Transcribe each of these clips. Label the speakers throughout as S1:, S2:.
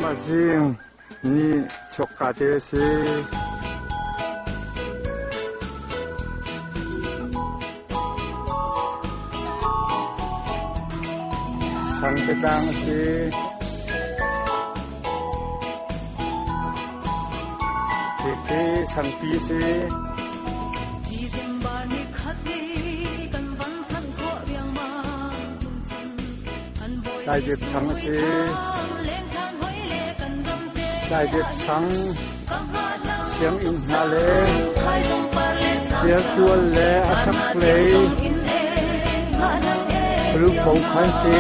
S1: Christmas zing ni chuakka te a si. Sangte tlang a si. Khi sangpi a si. Tlaidep sang a si. Tlaidep sang sianginn hna le Cialtual le a chaklei Tuluk khan si.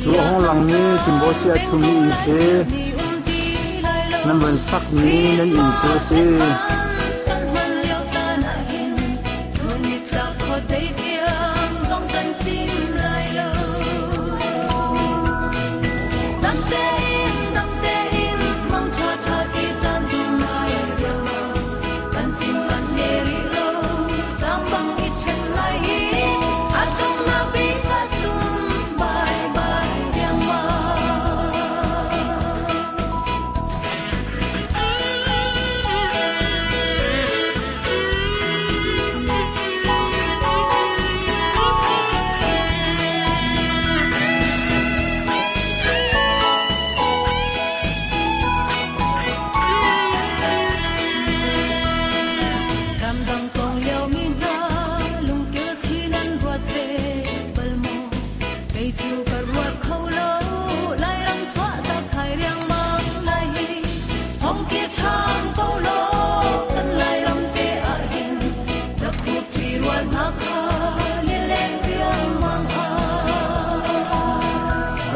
S1: Cu a hung langmi Timbosi a thumi inn khi nan van sakmi nan inn cu a si.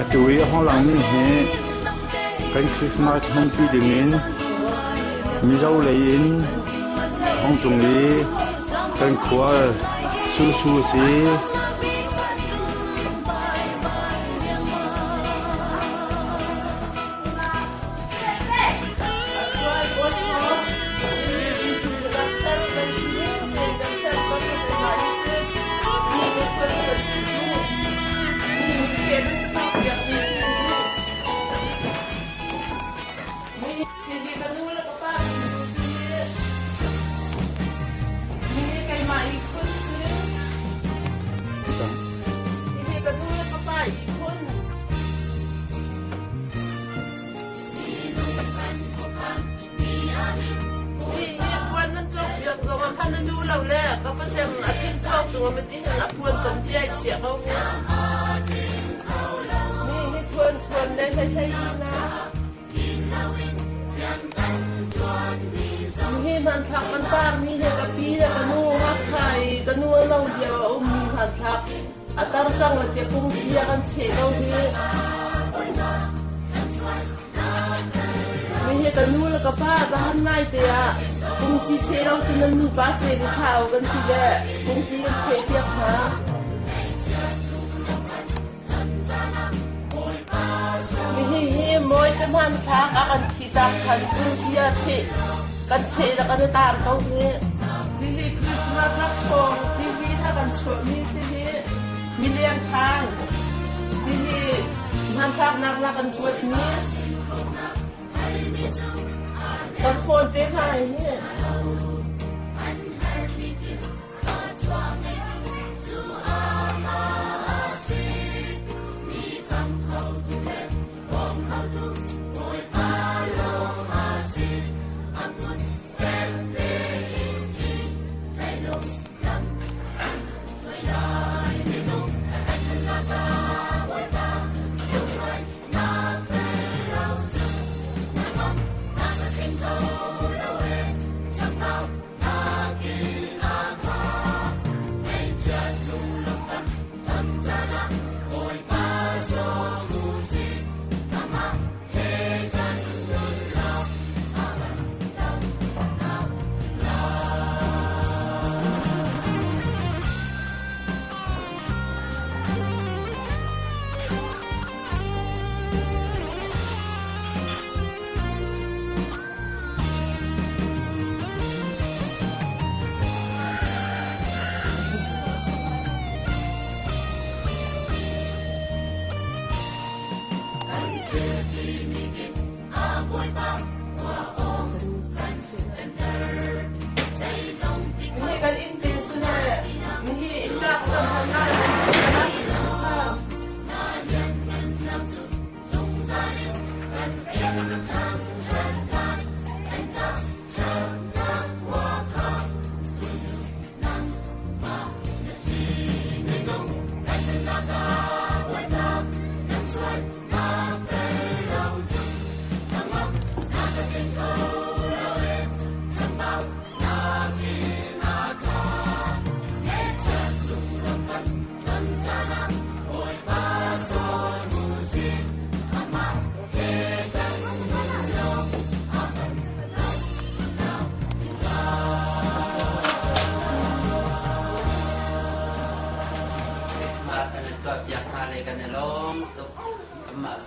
S1: Atu i a hung langmi hi kan Christmas hmanpi dingin Mizo lei in hung tlung i kan khual Susu a si.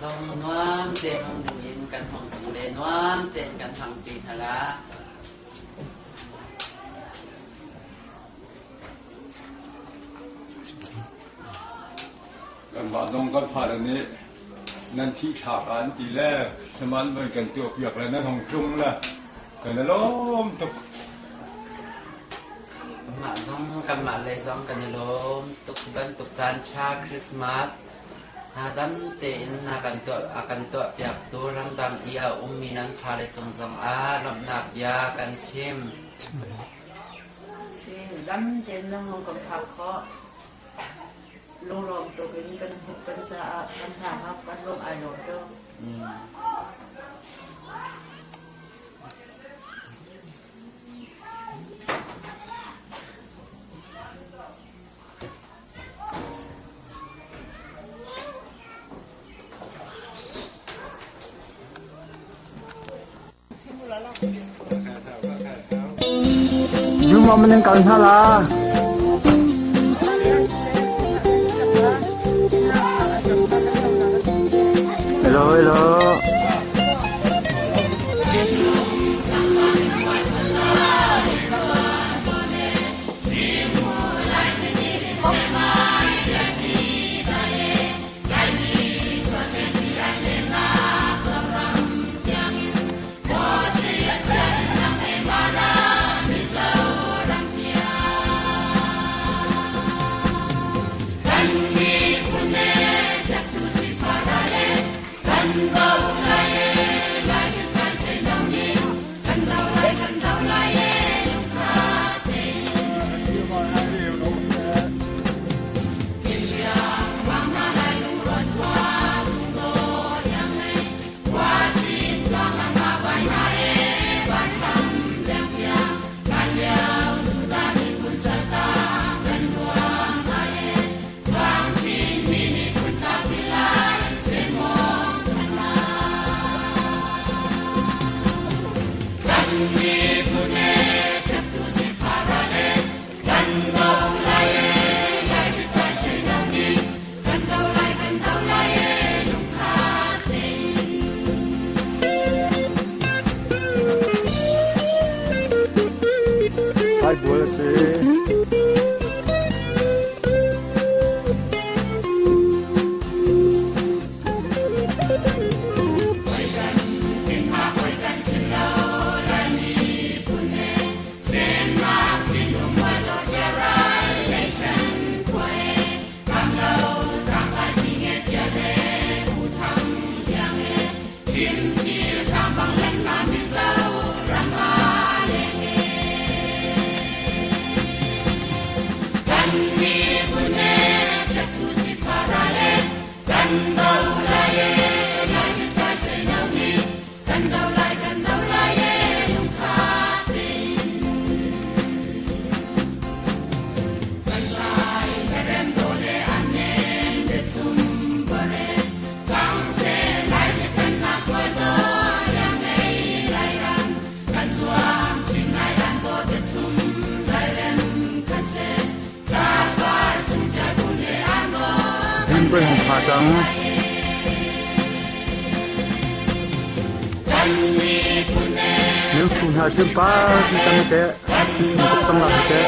S2: zong nuam te hmang dingin kan hmang tung le nuam tein kan hmang ṭi hna la.
S3: Kanmah zong kan fale nih nan thih thlak ah an ti le saman van kan tuahpiak le nan hong tlung le kan i lawm tuk.
S2: Mah zong kanmah lei zong kan i lawm tuk bantuk caan ṭha Christmas hna dam tein na kan tuah a kan tuahpiaktu ramdang i a ummi nan fale cung zongah lawmhnak bia kan chim.
S4: Si dam tein nan hong kan phak khawh. Lunglawm tuk in kan hmuh kan caah kan hna hak kan lung ai lawm tuk.
S1: Dum man kal hna la. Hello, hello. Saibual a si. Din kan hung pha cang. Nan fu hna cu par ti cang te, thi in tuk cang la te.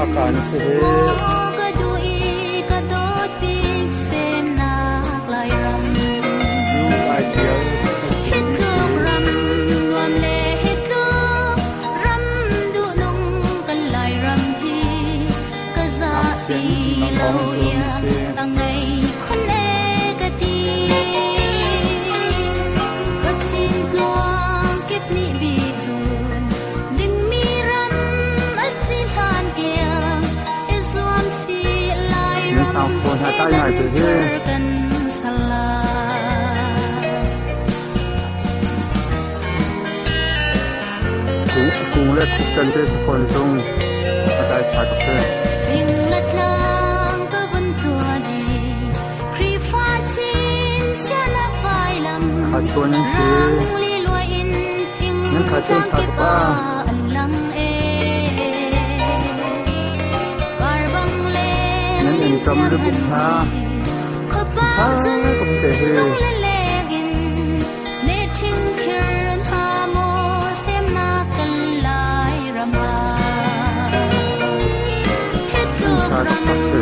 S1: Kaan si hi. Lu ai tial Ngakchia nih lamkawng an tuahmi si. Nan sangphaw hna tai ngai tu hi. Kung le khuk can te safawn tung a tai tha tuk hi. Khachuan an si. Nan khachuan tha tuk ah. Nan in kam le buk hna. Tha tuk te hi. An tha taktak si.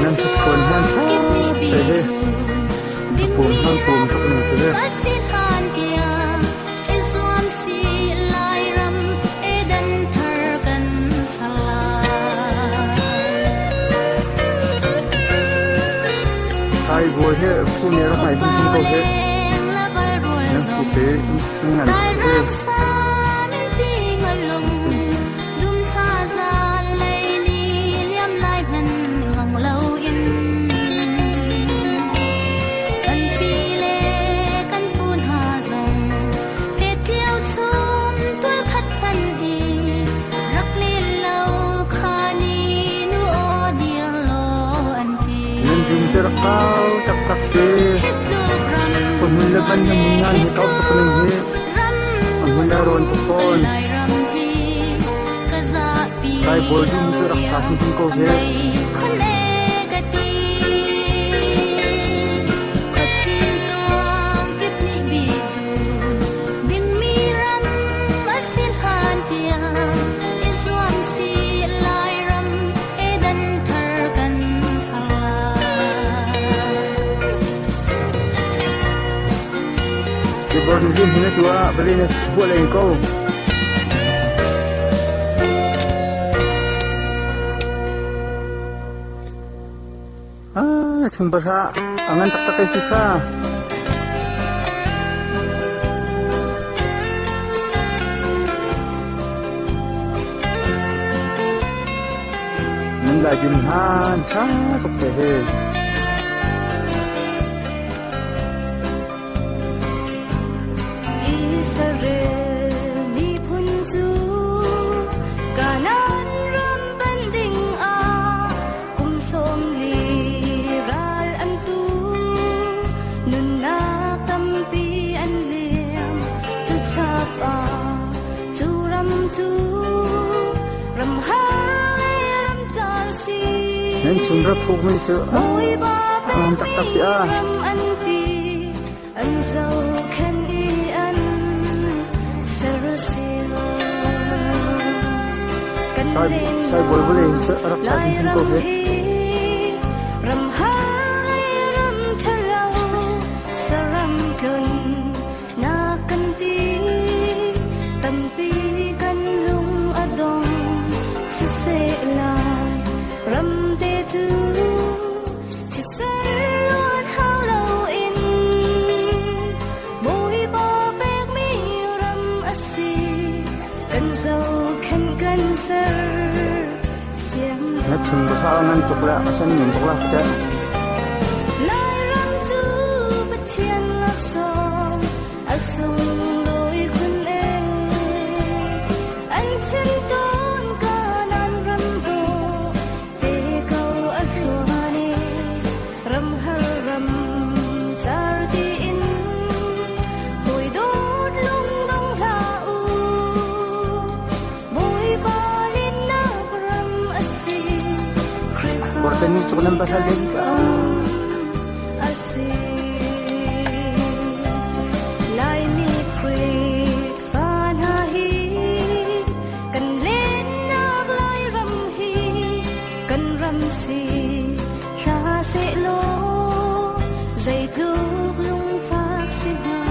S1: Nan thuthuan hman tha te hi. A pum hman pum tuk ning si hi. Sai bawi he phu ne rak ngai hrimhrim ko he. Nan phu te ngan tuk he. Nan dum cu rak kau taktak si. Khuahmun le ban na mun ngan hi kau tuk ning hi. A hmun a rawn tuk fawn. Saibawi dum cu rak ṭha hrimhrim ko he. Keyboard na lim hina tua bali na buat lain ko. Ah, thing bahra angan tak tak si kha. Nan lai dim han tha tuk te he.
S5: Israel miphun cu Kanaan ram panh dingah kum 40 ral an tu. Nunnak tampi an liam. Cu chap ah cu ram cu ram har le ram car si.
S1: Nan chung ra phuk mi cu
S5: Bawipa
S1: ang taktak si a.
S5: ram an ti. An zohkhenh i an sersiam. Kan
S1: Sai sai bol bole hi cu a rak ṭha hrimhrim ko
S5: Lairam
S1: he.
S5: hi ram har le ram ṭhalo saram tlun nak kan ti. Tampi kan lung a dong siseh lai ram te cu thisen luan hau loin Bawipa pekmi ram a si. Kan zohkhenh kan ser siam
S1: Na thing bahra ngan tuk la a san nem tuk la te.
S5: Lairam cu Pathian laksawng a sunglawi khun e. An chim tawn Kanaan ram dawh te ko a hluan e. Ram har ram car tiin hawi dawt lungdong hlah u. Bawipa linnak ram a si.
S1: Tluk nan bahra len cang.
S5: Laimi Khrihfa hna hi kan lennak Lairam hi kan ram si hla sehlaw zeitluk lungfak si hnga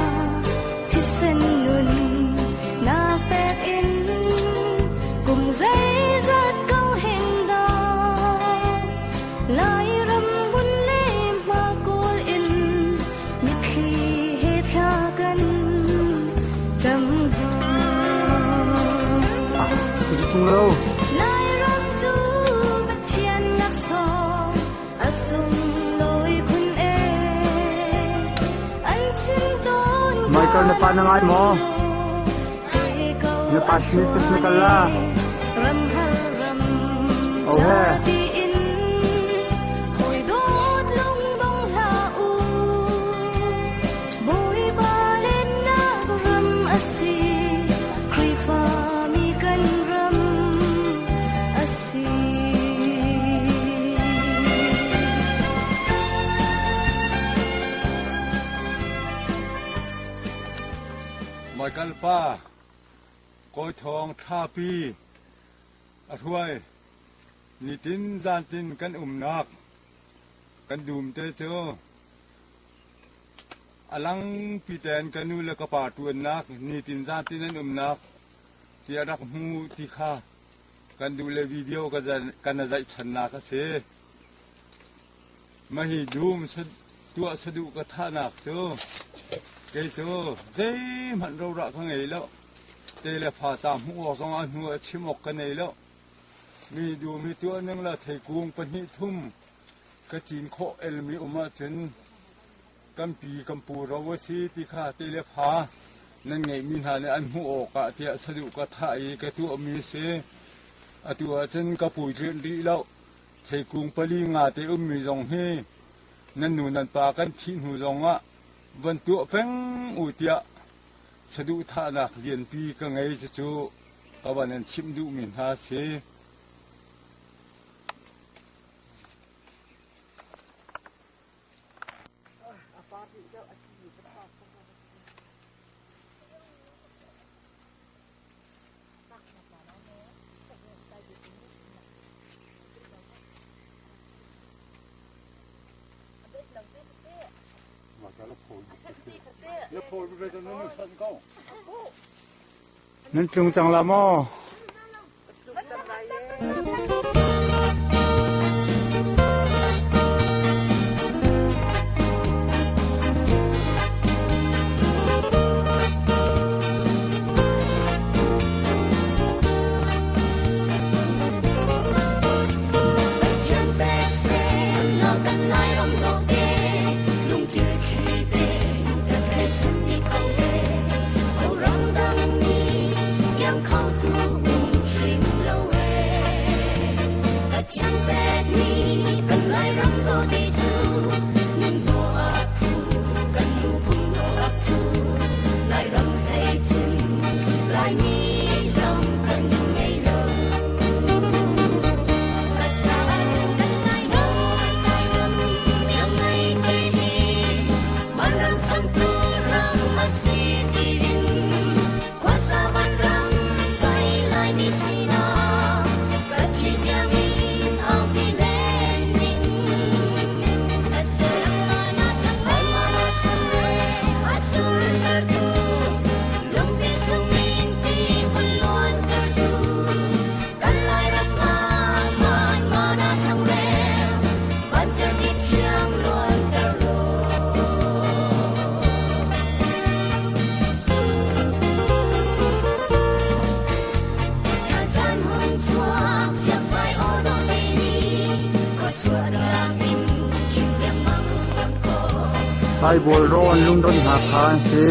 S5: thisen nun nak pek in kum zeizat ko hen dah Lairam hmun le hma kawl in mitthli he thla kan cam hna.
S1: Ti tung lo.
S5: Lairam cu Pathian laksawng a sunglawi khun e. An chim tawn
S1: Michael, na pa na ngai maw? Na pa sin tis na kal la.
S5: Ram har ram
S1: Oh, he.
S5: tiin hawi dawt lungdong hlah u. Bawipa lennak ram a si, Khrihfami kan ram a si.
S3: Michael pa Kawi Thawng Thapi a hruai. Nitin zantin kan umnak kan dum te cu a langpi tein ka nu le ka pa ṭuannak nitin zantin an umnak ti a rak hmu ti kha kan duh le video kan a zaihchannak a si. Mahhi dum tuah saduh ka thahnak cu kei cu zeihmanh rorah ka ngei lo. Te le fa ca hmuh awk zong ah hnu ah chim awk ka nei lo. Mi dum hi tuah ning la theikung pahnih thum ka cin khawh elmi um ahcun kan pi kan pu ro a si ti kha te le fa nan ngeihmi hna nih an hmuh awk ah tiah saduh ka thah i ka tuahmi a si. Atu ahcun ka puitlinh rih lo. Theikung pali nga te ummi zong hi nan nu nan pa kan thih hnu zongah van tuah peng u tiah saduhthahnak lianpi ka ngei. Cucu ka van in chimh duhmi hna a si.
S1: Nan tlung cang la maw? Saibawl rawn lungdon hna kha an si.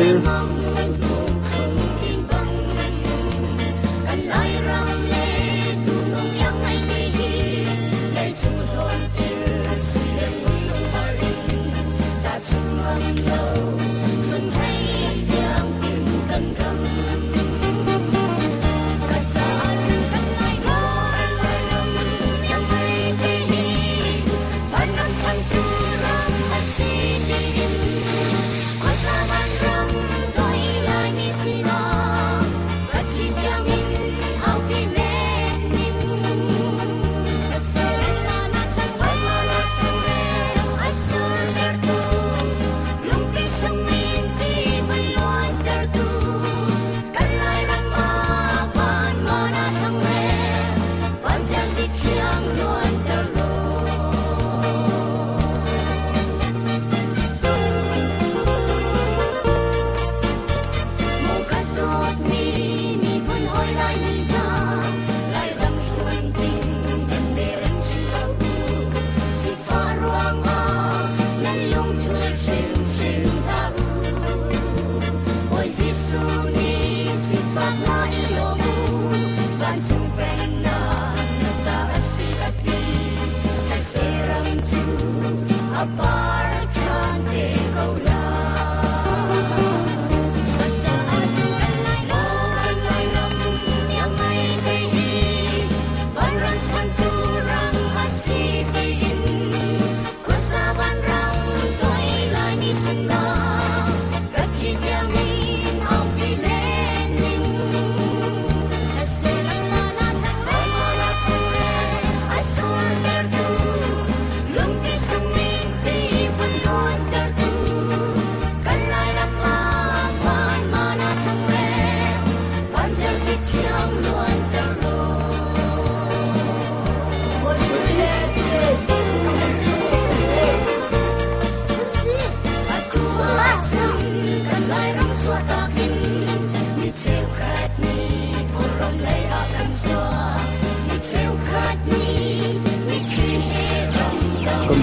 S1: Kan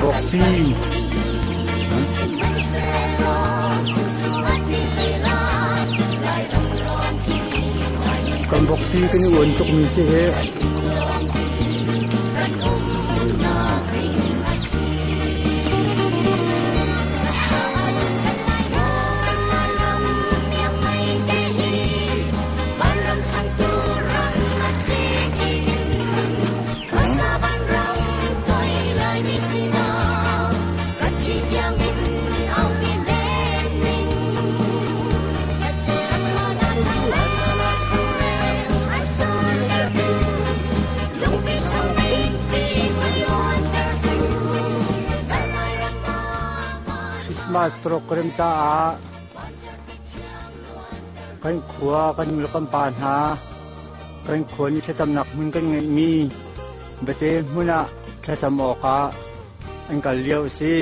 S1: vokpi. Kan vokpi kan i uan tukmi si hi. Christmas program caah kan khua kan nu le kan pa hna kan khua nih thlacamnak hmun kan ngeihmi bete hmun ah thlacam awkah an kal lio a si.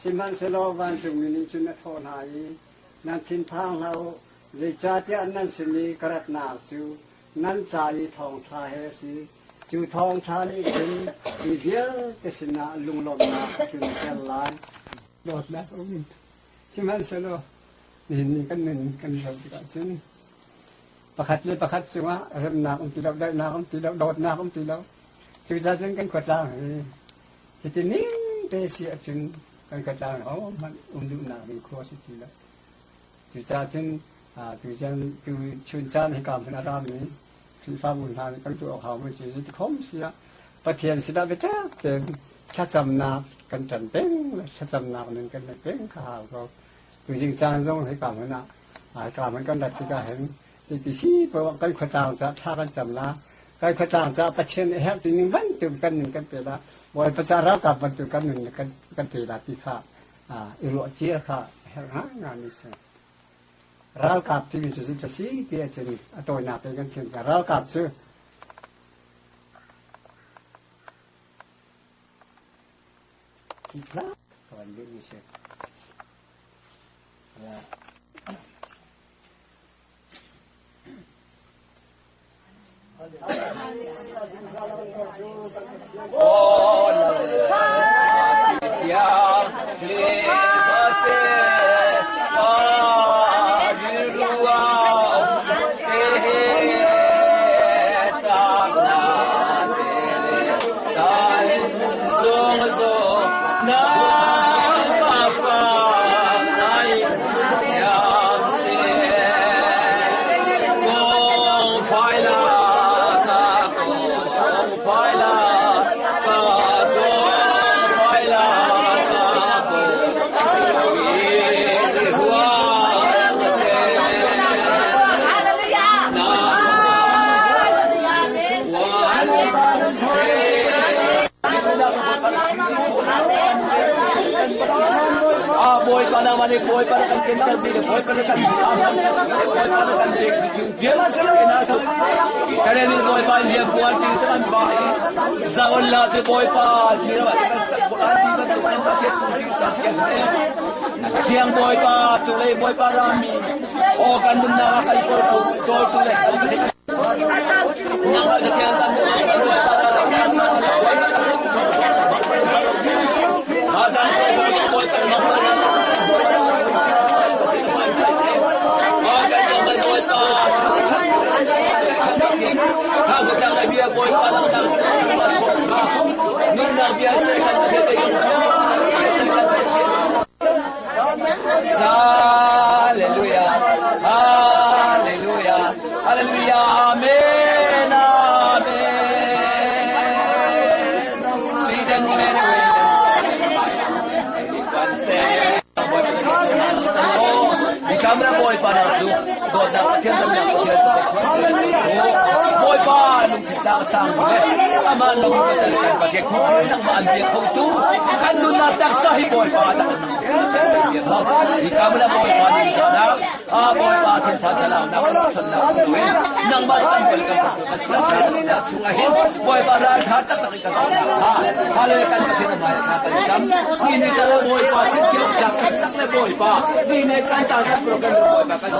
S6: Sihmanhsehlaw vancungmi nih cun a thawh hna i, Nan thinphang hlah u, zeicahtiah nan sin i ka ratnak cu nan ca i thawngṭha he a si. Cu thawngṭha nih cun mi vialte sinah lunglawmhnak a tlunter lai. Dawtnak a um. Sihmanhsehlaw nihin ni kan nun kan zoh tikah cun pakhat le pakhat cungah remnak um ti lo, daihnak um ti lo, dawtnak um ti lo. Cucaah cun kan khuatlang hi hiti ning te si ahcun kan khuatlang hohmanh um duhnak ding khua si ti lo. Cucaah cun tuchan tu chun caan hi ka hmun a rami Khrihfabu hna nih kan tuah awk haumi cu zeiti khom si ah Pathian sinah biatak tein thlacamnak kan ṭan peng le thlacamnak nun kan neih peng kha hau ko. Tuzing caan zong hika hmun ah hika hmun kan rat tikah hin ti si poah kan khuatlang caah thla kan cam la kan khuatlang caah Pathian nih herh ti ning bantuk kan nun kan pe la Bawipa ca ralkap bantuk kan nun kan pe la ti kha i ruah cia kha herh ngaingai mi si. Ralkap timi cu zeidah a si ti ahcun a tawinak tein kan chim. Ralkap cu Ka van duhmi si.
S7: Thiang Bawipa cunglei Bawipa rami aw kan nunnak ah kan kawltu dawltu le Hallelujah, Hallelujah, Hallelujah, Amen, Amen. Sweden men Bisamra Bawipa na cu dawtnak Pathian damnak Pathian Bawipa lungthin tlang sang le aman lo kan kan Pathian khukhur nangmah an bia kho tu kan nunnak taksa hi Bawipa tak Bikamra Bawipa nih nak a Bawipa thin tha salau nak kan nak nangmah kan bal kan kan chungah hin Bawipa ral tha tak tak kan ha hallelujah kan Pathian amai tha kan cam ni ni ca Bawipa chin thiam tak tak le Bawipa ni ne kan ta kan program Bawipa kan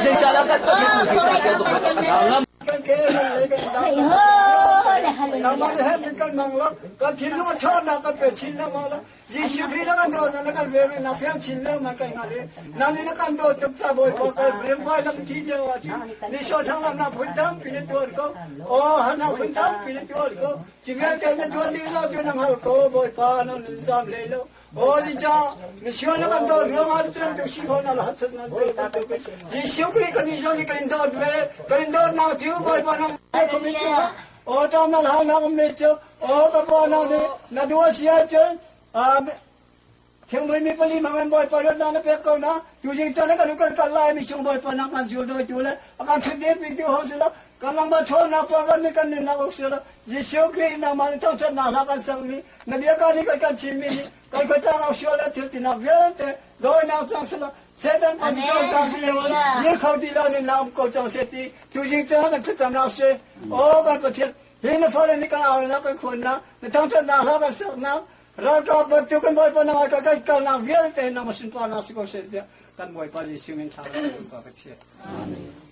S7: zei ca la kan Pathian mu si ca kan kan kan
S6: kan ke Nangmah nih hem kan mang lo kan thinlung a ṭhawnnak kan pe chin lengmang lo Jesuh Khrih na kan dawt na kan vel na fiang chin lengmang kan hngal i na nih na kan dawt tuk ca Bawipa kan rianvai na thi lio ah cun ni sawh thang na phun tampi na tuan ko aw hana phun tampi na tuan ko ci vialte na tuan dih lo cu na hngal ko Bawipa na nun zam hlei lo aw zica misual na kan dawt ruangah cun tu si khawh na la chan nan Jesuh Khrih kan i zong nih kan in dawt ve kan in dawtnak cu Bawipa na khumi cungah aw ta na hal na um mi cu aw ka pa na nih na duh a si ahcun Thingmui mi pali mangan Bawipa luatnak na pek ko na tuzing caan kan kan kal lai mi chung Bawipa na kan zul doi tu le a kan thutdir pi tu ho si lo kan langma ṭhawnnak pa kan nih kan nunnak uk si lo Jesuh Khrih nangmah nih thangṭhatnak hla kan sak mi na bia ka nih kan kan chim mi nih kan khuatlang au sual le thil tinak vialte dawinak cang si lo Satan pa cu cawlcang ti lo dir kho ti lo nin na um ko cang se ti tuzing caan kan thlacamnak si aw kan Pathian hi na fale nih kan aunak kan khuannak na thangṭhatnak hla kan saknak ralkap bantuk kan Bawipa na ngai kan kalnak vialte nang sunparnak si ko seh tiah kan Bawipa Jesuh min thla kan ka Pathian.
S2: Amen.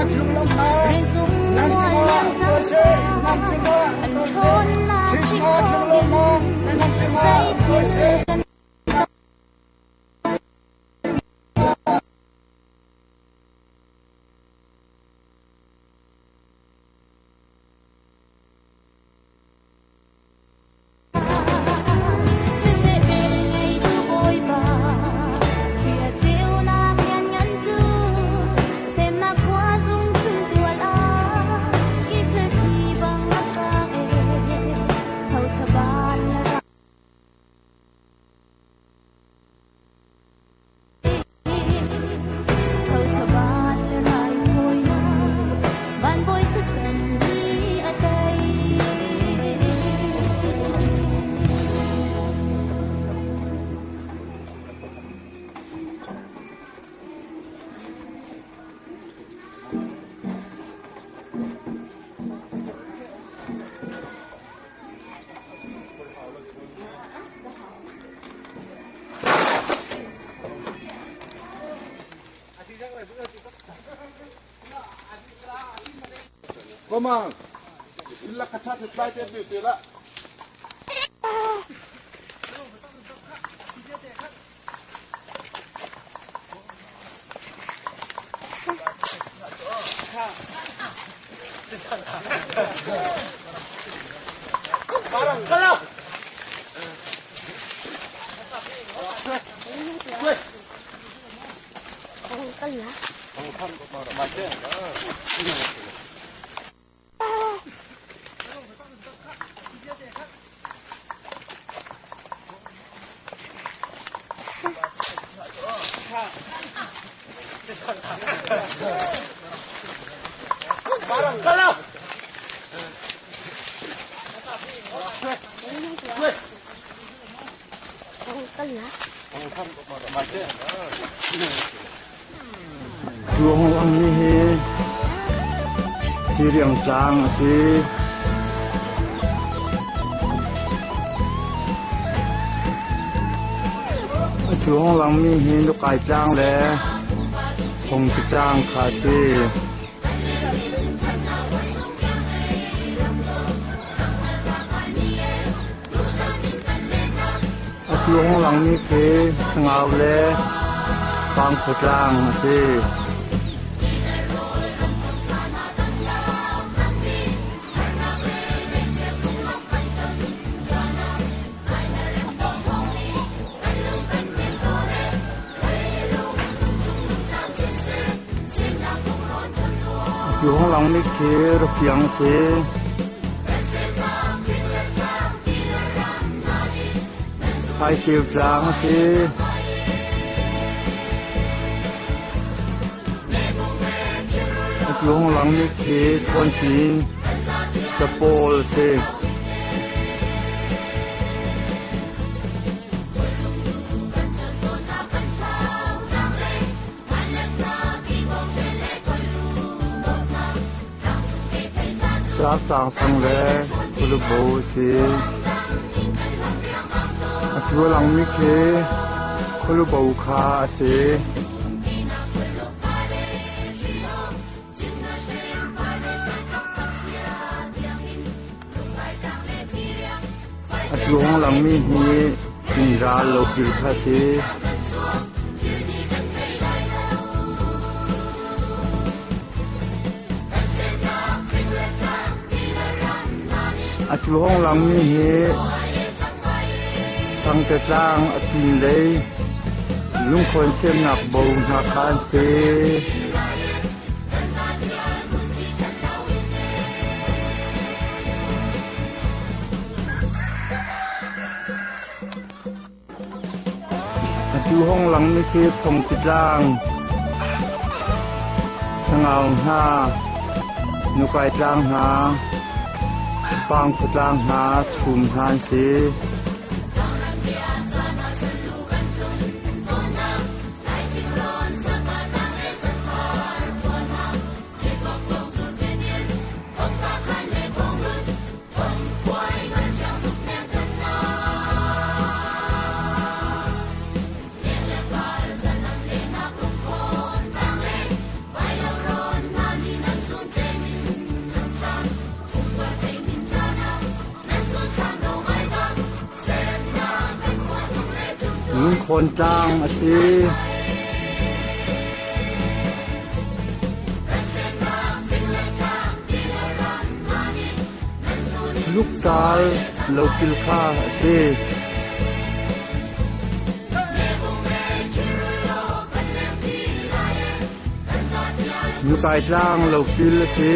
S8: Christmas lunglawmhnak nan cungah um ko seh. Nan cungah um ko seh. Christmas lunglawmhnak nan cungah um ko seh.
S9: Komang, illa kachat ni tlai te te la.
S1: Tuang ni hi Ciriang tlang a si. Tuang langmi hi Lukai tlang le Phongpi tlang kha a si. Atu hong langmi khi Sangau le Pangphu tlang a si. Atu hong langmi khi Rafiang a si. Faiceu tlang a si. Atu hong langmi khi Chawn Capawl a si. Tlang sang le Kulubo a si. Atu a langmi khi Kulubo kha a si. Atu hong langmi hi Ral lopil kha a si. Atu hong langmi hi Sangte tlang a pinlei lungkhawn semnak bo hna kha an si. Atu hong langmi khi Phongpi tlang, Sangau hna, Nukai tlang hna, Pangphu tlang hna, Chum hna an si. Lungkhawn tlang a si. Luktaal lopil kha a si. Nukai tlang lopil a si.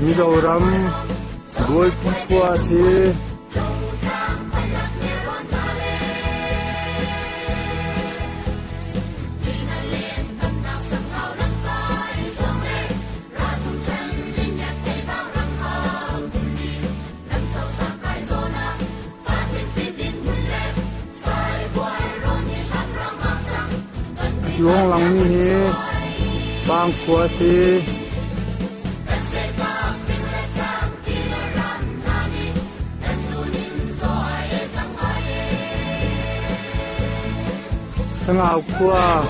S1: Mizoram Bualpi khua a si. Atuang langmi hi Pangkhua a si. Sangau khua.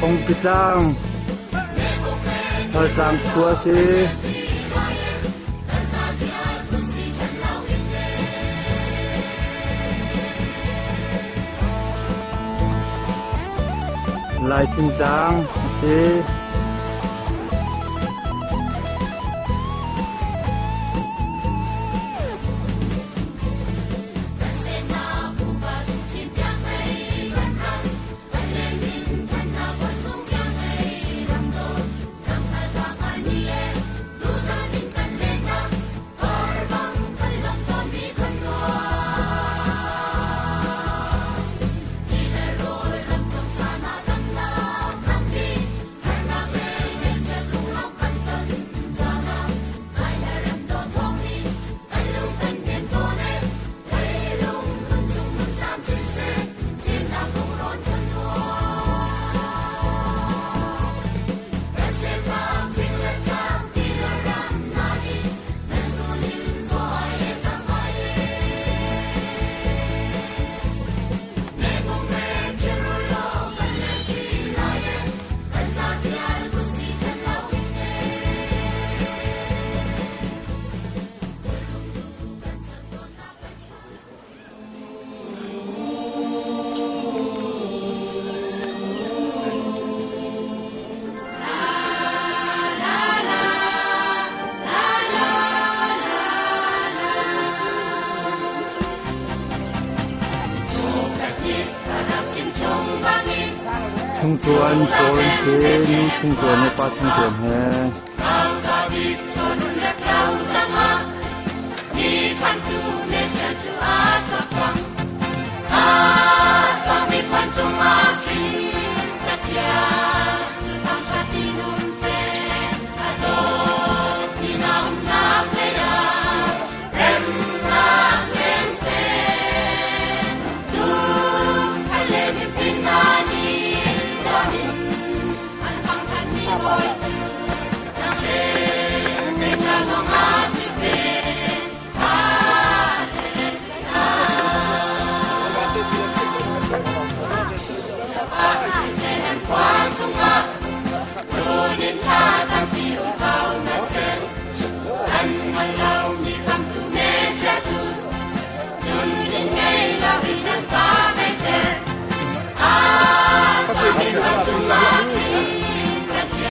S1: Hongpi tlang Thaltlang khua a si. Laithin tlang a si. Chungtuan pawl an si, nu chungtuan le pa chungtuan he.